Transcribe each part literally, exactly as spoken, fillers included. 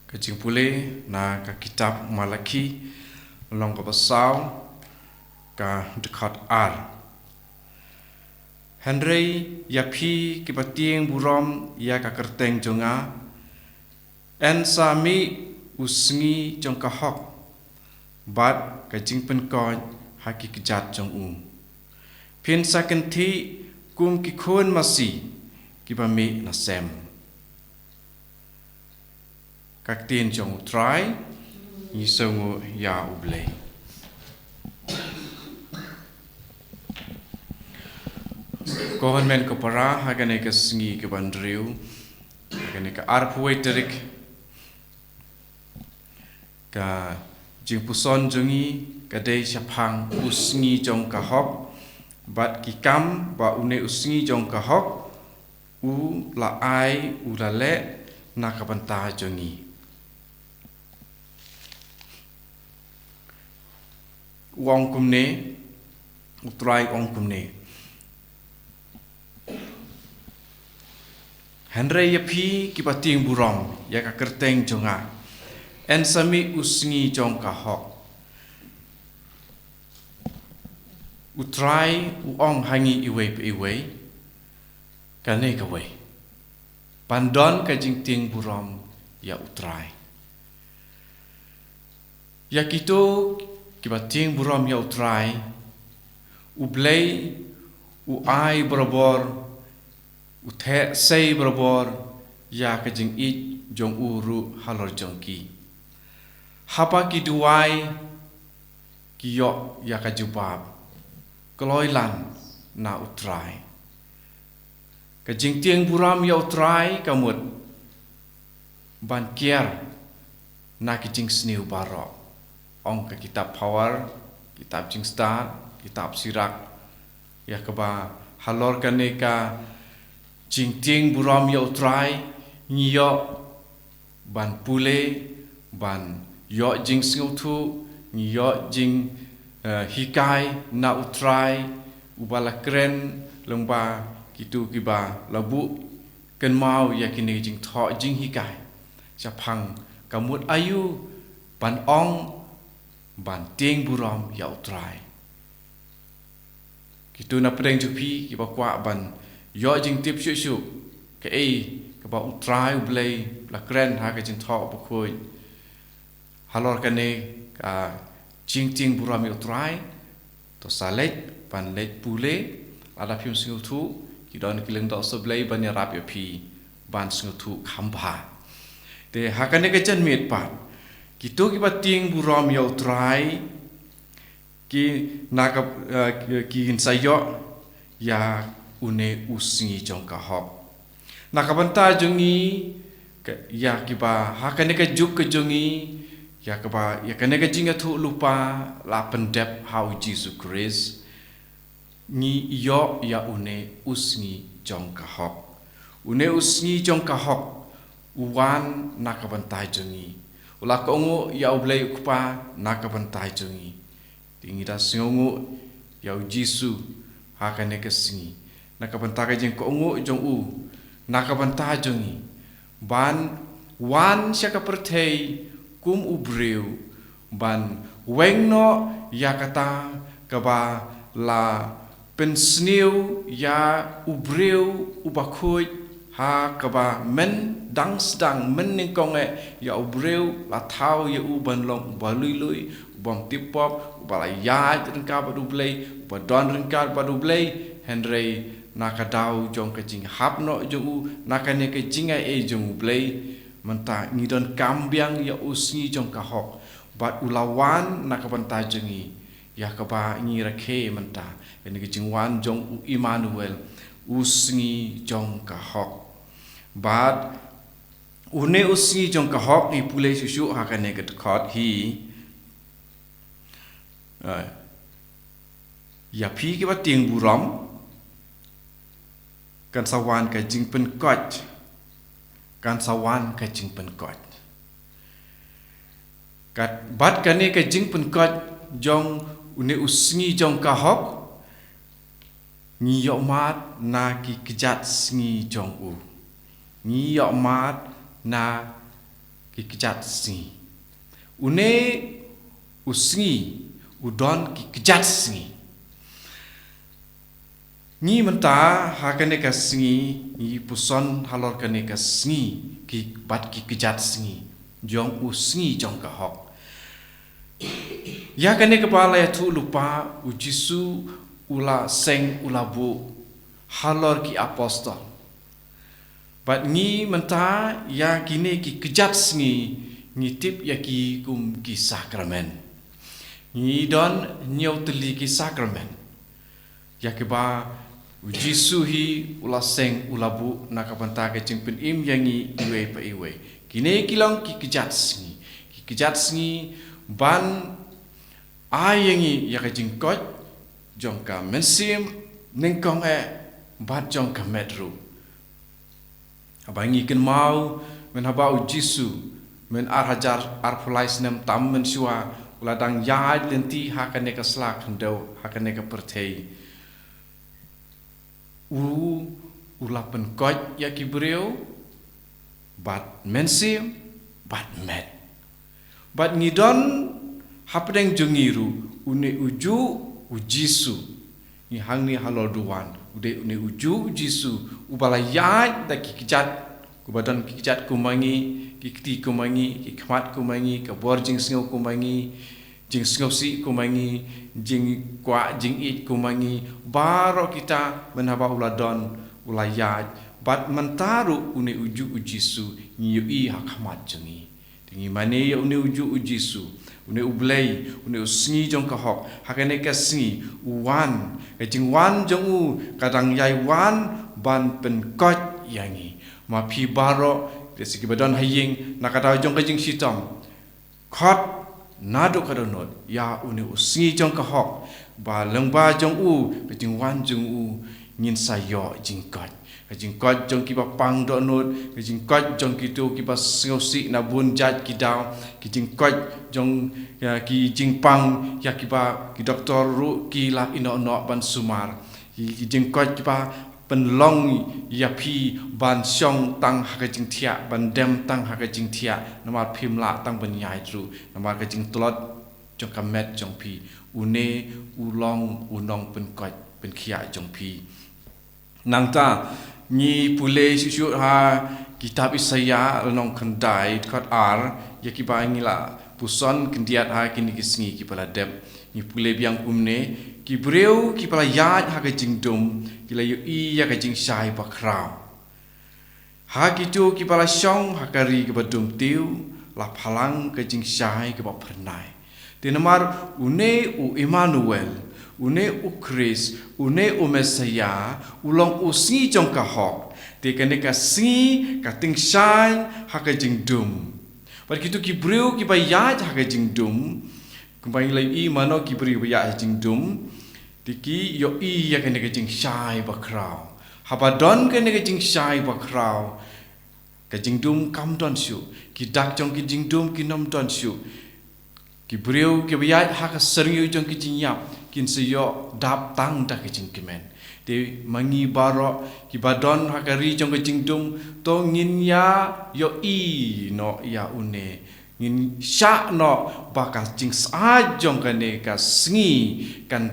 Ka jingpule na ka kitab Malaki, lynnong kaba saw, ka dkhot ar. Hynrei ïa phi kiba tieng burom ïa ka kyrteng jong nga, yn sa mih u sngi jong ka hok bad ka jingpynkhiah ha ki kjat jong u. Phin sa kynthih kum ki khun masi kiba mih na sem. Ka ktien jong U Trai. Ngi sngewnguh ïa U Blei. Ko hynmen ko para, ha kane ka sngi kaba hynriew, ha kane ka arphew wei tarik, ka jingpuson jong ngi ka dei shaphang u sngi jong ka hok, bad ki kam ba une u sngi jong ka hok u la ai, u la leh na ka bynta jong ngi. U ong kumne, U Trai u ong kumne. Hynrei ïa phi kiba tieng burom ïa ka kyrteng jong nga, yn sa mih u sngi jong ka hok. U Trai u ong ha ngi iwei pa iwei, kane kawei, ban don ka jingtieng burom ïa U Trai. Ïa kito kiba tieng burom ïa U Trai, U Blei u ai barabor, u theh sei barabor ïa ka jingïeit jong u ruh halor jong ki. Haba ki duwai, ki ïoh ïa ka jubab kloi lang na U Trai. Ka jingtieng burom ïa U Trai ka mut ban kiar na ki jingsniew baroh. Ong ka kitab Paul, kitab Jingstad, kitab Sirak, ïa kaba halor kane ka jingtieng burom ïa U Trai, ngi ïoh ban pule, ban ïoh jingsngewthuh, ngi ïoh jing, eh, hikai na U Trai uba la kren lyngba kito kiba la buh kynmaw ïa kine ki jingthoh jinghikai. Shaphang ka mut aïu ban ong ban tieng burom ïa U Trai. Kito na pdeng jong phi kiba kwah ban ïoh jingtip shuh shuh kaei kaba U Trai U Blei la kren ha ka Jingthoh Bakhuid halor kane ka jingtieng burom ïa U Trai, to sa leit ban leit pule. Lada phim sngewthuh, ki don ki lyngdoh sa Blei ban ïarap ïa phi ban sngewthuh kham bha. Te ha kane ka janmiet pat, kito kiba tieng burom ïa U Trai, ki na ka, eh, ki, kin sa ïoh ïa une u sngi jong ka hok. Na ka bynta jong ngi, ka, ïa kiba ha kane ka juk ka jong ngi, ïa kaba, ïa kane ka jingïathuhlypa la pyndep ha U Jisu Khrist, ngi ïoh ïa une u sngi jong ka hok. Une u sngi jong ka hok u wan na ka bynta jong ngi. U la kohnguh ïa U Blei U Kpa na ka bynta jong ngi. Te ngi da sngewnguh ïa U Jisu ha kane ka sngi, na ka bynta ka jingkohnguh jong u na ka bynta jong ngi, ban wan sha ka pyrthei kum u briew, ban weng noh ïa kata kaba la pynsniew ïa u briew uba khuid, ha kaba myn dang sdang, myn nyngkong eh, ïa u briew la thaw ïa u ban long uba lui lui, u bym tip pop, uba la ïaid ryngkat bad U Blei, uba don ryngkat bad U Blei. Hynrei na ka daw jong ka jinghap noh jong u na kane ka jingai ei jong U Blei, mynta ngi donkam biang ïa u sngi jong ka hok, bad u la wan na ka bynta jong ngi, ïa kaba ngi rakhe mynta, ïa kane ka jingwan jong u Immanuel, u sngi jong ka hok. Bad une u sngi jong ka hok, ngi pule shuh shuh ha kane ka dkhot hi. Eh, ïa phi kiba tieng burom, kan sa wan ka jingpynkhiah, kan sa wan ka jingpynkhiah. Kat, bad kane ka jingpynkhiah jong une u sngi jong ka hok, ngi ïoh mad na ki kjat sngi jong u. Ngi ïoh mad na ki kjat sngi. Une u sngi u don ki kjat sngi. Ngi mynta ha kane ka sngi ngi puson halor kane ka sngi ki bad ki kjat sngi jong u sngi jong ka hok. Ïa kane kaba la ïathuh lypa u Jisu u la seng u la buh halor ki apostol. Bad ngi mynta ïa kine ki kjat sngi ngi tip ïa ki kum ki sakramen. Ngi don hynñiew tylli ki sakramen. Ïa kiba u Jisu hi u la seng u la buh na ka bynta ka jingpynim ïa ngi iwei pa iwei. Kine ki long ki kjat sngi. Ki kjat sngi ban ai ïa ngi ïa ka jingkoit jong ka mynsiem, nyngkong eh bad jong ka met ruh. Haba ngi kynmaw, mynhaba u Jisu, myn ar hajar arphew lai snem tam mynshuwa, u la dang ïaid lynti ha kane ka sla khyndew, ha kane ka pyrthei. U, u la pynkoit ïa ki briew, bad mynsiem, bad met. Bad ngi don hapdeng jong ngi ruh, une uju u Jisu. Ngi hangne halor duwan, u dei une uju u Jisu, uba la ïaid da ki kjat, uba don ki kjat kum ma ngi, ki kti kum ma ngi, ki khmat kum ma ngi, ka bor jingsngew kum ma ngi, jingsngewsih kum ma ngi, jingkwah jingïeit kum ma ngi, baroh kita mynhaba u la don, u la ïaid, bad mynta ruh une uju u Jisu, ngi ïohi ha khmat jong ngi. Te ngi mane ïa une uju u Jisu, une u Blei, une u sngi jong ka hok, ha kane ka sngi, u wan, ka jingwan jong u, ka dang ïai wan, ban pynkoit ïa ngi. Ma phi baroh, te sa kiba don ha ïing, na ka daw jong ka jingshitom. Khot, naduh ka dohnud, ïa une u sngi jong ka hok, ba lyngba jong u, ka jingwan jong u, ngin sa ïoh jingkoit. Ka jingkoit jong kiba pang dohnud, ka jingkoit jong kito kiba sngewsih na bun jait ki daw, ka jingkoit jong, ïa, ki jingpang, ïa kiba ki doktor ruh ki la ïeh noh noh ban sumar. Ki, ki jingkoit kiba pynlong ïa phi ban shong tang ha ka jingthiah, ban dem tang ha ka jingthiah, namar phim lah tang ban ïaid ruh, namar ka jingtlot jong ka met jong phi, une u long u nongpynkoit pynkhiah jong phi. Nangta, ngi pule shuh shuh ha kitab Isaïah lynnong khyndai dkhot ar, ïa kiba ngi la puson khyndiat ha kine ki sngi kiba la dep. Ngi pule biang kumne, ki briew kiba la ïaid ha ka jingdum, ki la ïohi ïa ka jingshai bakhraw. Ha kito kiba la shong ha ka ri kaba dum tiew, la phalang ka jingshai kaba phyrnai. Te namar une u Immanuel, une u Khrist, une u Messaïah, u long u sngi jong ka hok. Te kane ka sngi ka tyngshaiñ ha ka jingdum. Bad kito ki briew kiba ïaid ha ka jingdum, kumba ngi la ïohi mano ki briew ba ïaid ha jingdum, te ki ïohi ïa kane ka jingshai bakhraw. Haba don kane ka jingshai bakhraw, ka jingdum kam don shuh. Ki dak jong ki jingdum kin ym don shuh. Ki briew kiba ïaid ha ka syrngiew jong ki jingïap, kin sa ïoh dap tang da ka jingkmen. Te ma ngi baroh kiba don ha ka ri jong ka jingdum, to ngin ïa ïohi noh ïa une. Ngin shah noh ba ka jingshai jong kane ka sngi kan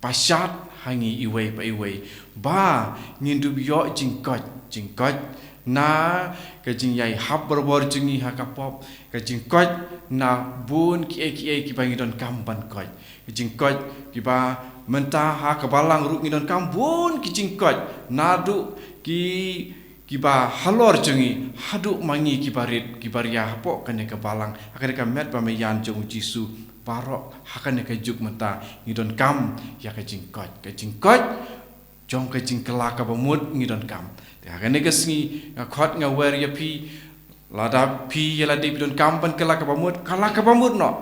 pashat ha ngi iwei pa iwei. Ba ngin dup ïoh jingkoit, jingkoit na ka jingïaihap barabor jong ngi ha ka pop, ka jingkoit na bun kiei kiei kiba ngi donkam ban koit. Ka jingkoit kiba mynta ha ka balang ruh ngi donkam bun ki jingkoit, naduh ki, kiba halor jong ngi, haduh ma ngi kiba rit, kiba ria hapoh kane ka balang, ha kane ka met ba maïan jong u Jisu, baroh ha kane ka juk mynta ngi donkam ïa ka jingkoit, ka jingkoit jong ka jingkylla kaba mut ngi donkam. Te ha kane ka sngi nga khot nga wer ïa phi, lada phi ïa lade phi donkam ban kylla kaba mut, kylla kaba mut noh.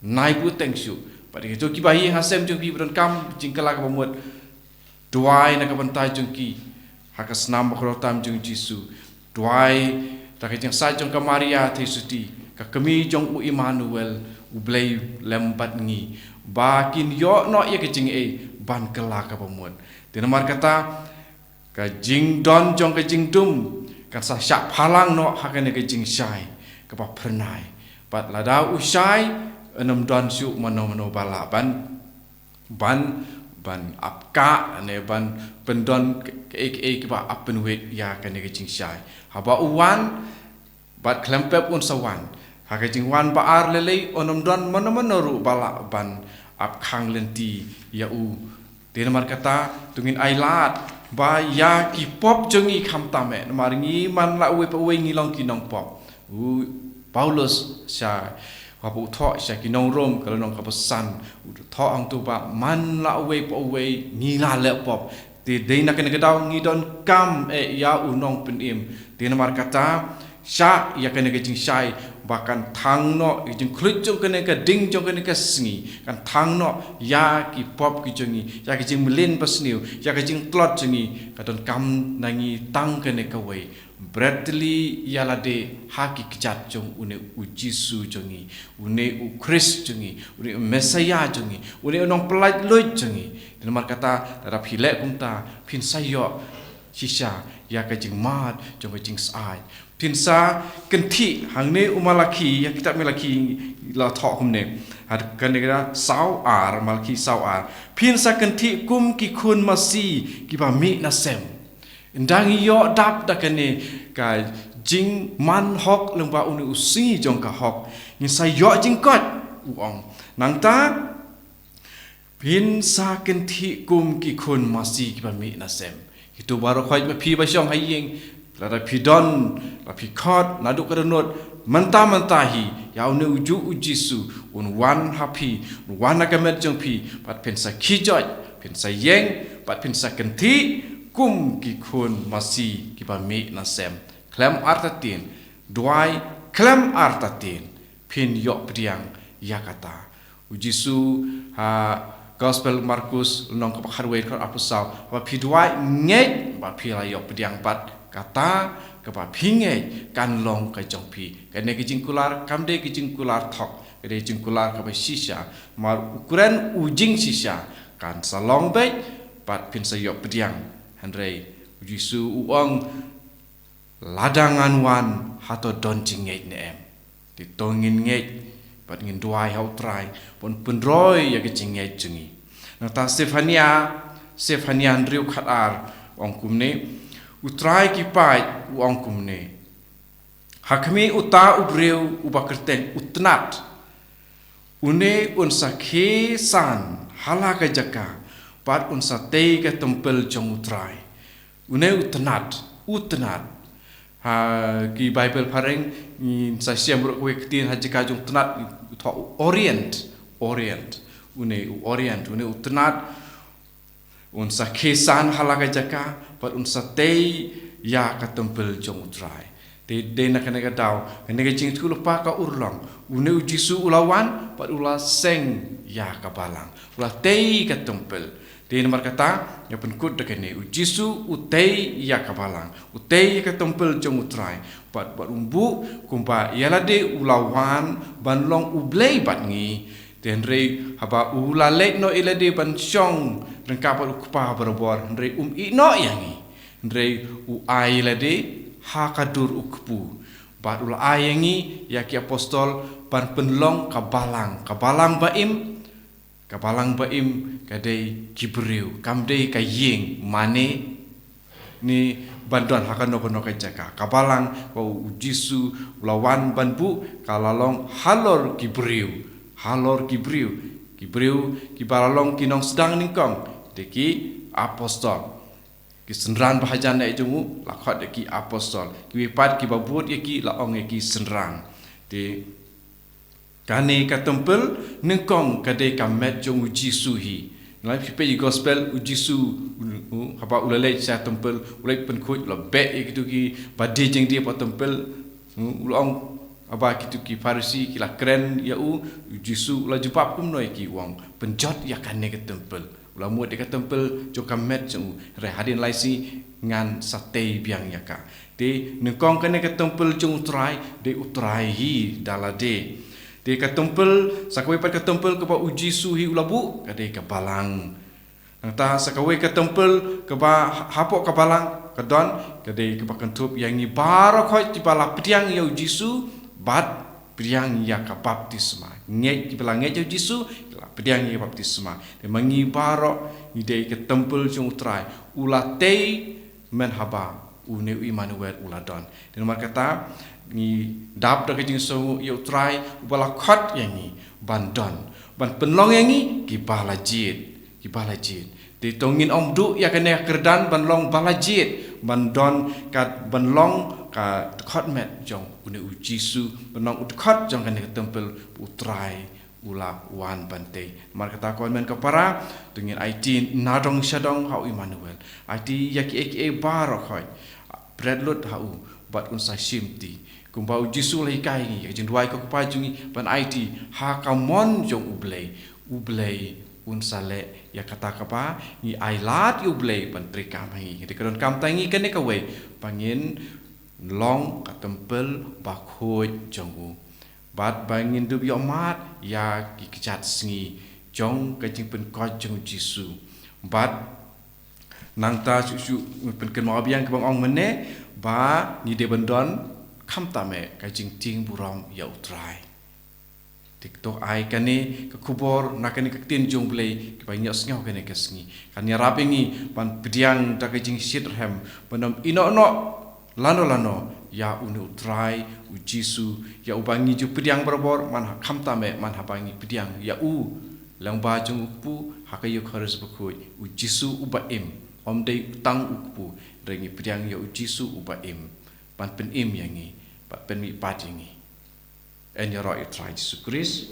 Nai buh teng shuh. Bad ïa kito kiba ïeng ha sem jong phi ba donkam jingkylla kaba mut, duwai na ka bynta jong ki ha ka snam bakhraw tam jong u Jisu. Duwai da ka jingshait jong ka Maria Theisotti, ka kmie jong u Immanuel, u Blei lem bad ngi, ba kin ïoh noh ïa ka jingaiei ban kylla kaba mut. Te namar kata, ka jingdon jong ka jingdum kan sa shah phalang noh ha kane ka jingshai. kaba phyrnai. Bad lada u shai, ym don shuh mano mano ba lah ban, ban, ban ap kah, ne ban pyndon kaei kaei kaba ap pynwit ïa kane ka jingshai. Haba u wan, bad khlem pep un sa wan. Ha ka jingwan ba ar lei lei, ym don mano mano ruh ba lah ban ap khang lynti ïa u. Te namar kata, to ngin ailad ba ïa ki pop jong ngi khamtam eh, namar ngi man la uwei pa uwei ngi long ki nongpop. U Paulus sha, haba u thoh sha ki nong Rom, ka lynnong kaba san, u thoh hangto ba man la uwei pa uwei ngi la leh pop. Te dei na kane ka daw ngi donkam eh ïa u Nongpynim. Te namar kata, shah ïa kane ka jingshai ba kan thang noh ïa ka jingkhluit jong kane ka ding jong kane ka sngi, kan thang noh ïa ki pop ki jong ngi, ïa ka jingmlien basniew, ïa ka jingtlot jong ngi. Ka donkam na ngi tang kane kawei: bret ïalade ha ki kjat jong une u Jisu jong ngi, une u Khrist jong ngi, une u Messaïah jong ngi, une u nongpynlait luid jong ngi. Te namar kata, lada phi leh kumta, phin sa ïoh shisha ïa ka jingmad jong ka jingsyaid. Phin sa kynthih, hangne u Malakhi, ïa kitab Malakhi la thoh kumne. Ha kane ka saw ar, Malakhi saw ar. Phin sa kynthih kum ki khun masi kiba mih na sem. Ynda ngi ïoh dap da kane ka jingman hok lyngba une u sngi jong ka hok, ngin sa ïoh jingkoit, u ong. Nangta, phin sa kynthih kum ki khun masi kiba mih na sem. Kito baroh khoit ma phi ba shong ha ïing, lada phi don, la phi khot naduh ka dohnud, mynta mynta hi, ïa une u juh u Jisu, un wan ha phi, un wan ha ka met jong phi, bad phin sa khie joit, phin sa ïeng, bad phin sa kynthih kum ki khun masi kiba mih na sem. Khlem artatien, duwai khlem artatien, phin ïoh pdiang ïa kata. U Jisu ha Gospel Markus lynnong kaba khatwei, dkhot arphew saw, ba phi duwai ngeit ba phi la ïoh pdiang, bad kata kaba phi ngeit kan long ka jong phi. Kane ka jingkular kam dei ka jingkular thok, ka dei jingkular kaba shisha. Namar u kren u jingshisha, kan sa long beit, bad phin sa ïoh pdiang. Hynrei u Jisu u ong, lada ngan wan, hato don jingngeit ne em? Te to ngin ngeit, bad ngin duwai ha u Trai, ban pynroi ïa ka jingngeit jong ngi. Nangta Sephania, Sephania hynriew khatar, ong kumne, u Trai ki paid, u ong kumne. Ha khmih uta u briew uba kyrteng u Tnat. Une un sa khie san ha la ka jaka, bad un sa tei ka templ jong u Trai. Une u Tnat, u Tnat. Ha ki Bible phareng, ngin sa shem ruh kawei ka ktien ha jaka jong u Tnat, u thoh u Orient, Orient. Une u Orient, une u Tnat, un sa khie san ha la ka jaka, bad un sa tei ïa ka templ jong u Trai. Te dei na kane ka daw, kane ka jingïathuhlypa ka urlong. Une u Jisu u la wan, bad u la seng ïa ka balang. U la tei ka templ. Te namar kata, nga pynkut da kane, u Jisu u tei ïa ka balang. U tei ïa ka templ jong u Trai. Bad, bad um buh, kumba ïalade u la wan, ban long u Blei bad ngi. Te hynrei haba u la leit noh ïalade ban shong ryngkat bad u Kpa barabor, hynrei um ïehnoh ïa ngi. Hynrei u ai ïalade ha ka dur u kpu. Bad u la ai ïa ngi, ïa ki apostol, ban pynlong ka balang, ka balang ba im, ka balang ba im, ka dei ki briew, kam dei ka ïing mane, ne ban don ha kano kano ka jaka. Ka balang ba u Jisu u la wan ban buh, ka la long halor ki briew, halor ki briew, ki briew kiba la long ki nongsdang nyngkong, dei ki apostol. Ki synran ba hajan eh jong u, la khot ïa ki apostol. Kiwei pat kiba bud ïa ki, la ong ïa ki synran. Te kane ka templ nyngkong ka dei ka met jong u Jisu hi. Nalai phi peit ïa gospel u Jisu, u, u, haba u la leit sha templ, u leit pynkhuid, u la beh ïa kito kiba die jingdie hapoh templ. U, u la ong, haba kito ki Pharisi ki la kren ïa u, u Jisu u la jubab kumno ïa ki, u ong, pynjot ïa kane ka templ. U la mut ïa ka templ jong ka met jong u. Hynrei hadien lai sngi ngan sa tei biang ïa ka. Te nyngkong kane ka templ jong u Trai, dei u Trai hi da lade. Te ka templ, sa kawei pat ka templ kaba u Jisu hi u la buh, ka dei ka balang. Nangta sa kawei ka templ kaba ha-, hapoh ka balang ka don, ka dei kaba kynthup ïa ngi baroh khoit kiba la pdiang ïa u Jisu, Bad pdiang ïa ka baptisma. Ngeit, kiba la ngeit ïa u Jisu, ki la pdiang ïa ka baptisma. Te ma ngi baroh, ngi dei ka templ jong u Trai. U la tei mynhaba une u Immanuel u la don. Te namar kata, ngi dap da ka jingsngew ïa u Trai, uba la khot ïa ngi ban don. Ban pynlong ïa ngi, kiba la jied. Kiba la jied. Te to ngin ym duh ïa kane ka kyrdan ban long ba la jied, ban don ka, ban long ka dkhot met jong une u Jisu, ban long u dkhot jong kane ka templ, u Trai u la wan ban tei. Namar kata ko hynmen ko para, to ngin aiti nadong shadong ha u Immanuel. Aiti ïa kiei kiei baroh khoit. Bret lut ha u, bad un sa shim ti. Kumba u Jisu la hikai ngi, ka jingduwai ko Kpa jong ngi, ban aiti ha ka mon jong u Blei. U Blei un sa leh ïa kata kaba ngi ailad ïa u Blei ban treikam ha ngi. Te ka donkam tang ngi kane kawei, ba ngin long ka templ bakhuid jong u. Bad ba ngin dup ïohmad ïa ki kjat sngi jong ka jingpynkhuid jong u Jisu. Bad nangta shuh shuh ngi pynkynmaw biang kaba nga ong mynne, ba ngi dei ban don khamtam eh ka jingtieng burom ïa u Trai. Te to ai kane ka khubor na kane ka ktien jong u Blei, kiba ngi ïohsngew kane ka sngi. Kan ïarap ïa ngi ban pdiang da ka jingshitrhem, ban ym ïehnoh noh lano lano ïa une u Trai u Jisu, ïa uba ngi ju pdiang barabor, man ha khamtam eh, man haba ngi pdiang ïa u lyngba jong u kpu ha ka Eukharist bakhuid, u Jisu uba im. Ym dei tang u kpu, hynrei ngi pdiang ïa u Jisu uba im, ban pynim ïa ngi, ban pynmihpat ïa ngi. Yn ïaroh ïa u Trai Jisu Khrist.